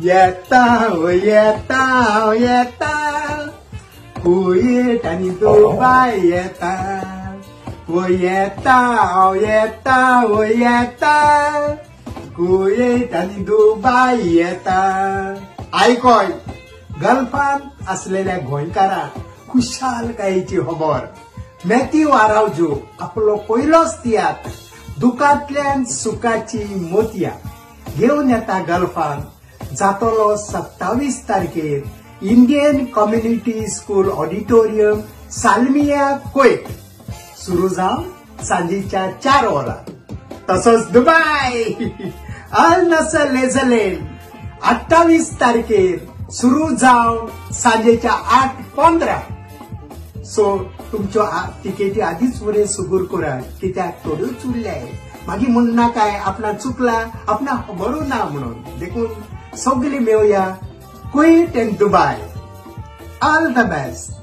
येता येता येता कुवेट आनी दुबाय येता ओ येता येता ओ येता कुवेट आनी दुबाय येता. आयकोय गल्फांत असलेल्या गोंयकारांक खुशालकायेची खबर. मॅथ्यू आरावजो आपलो पयलोच तियात्र दुकांतल्यान सुखाची मोतया घेवन येता गल्फान. जातलो 27 तारखेर Indian community school auditorium, Salmiya, Kuwait. सुरू जावन सांजेच्या 4 वरां. तसोच दुबाय अल नसर लेझलेन 28 तारखेर सुरू जावन सांजेच्या 8:15. सो तुमच्यो तिकेटी आदीच वरे सुगूर करात, कित्याक थोड्योच उरल्या. मागीर म्हणना काय आपणा चुकला, आपणा खबरू ना म्हणून. देखून सगळी मेळया Kuwait and Dubai. All the best.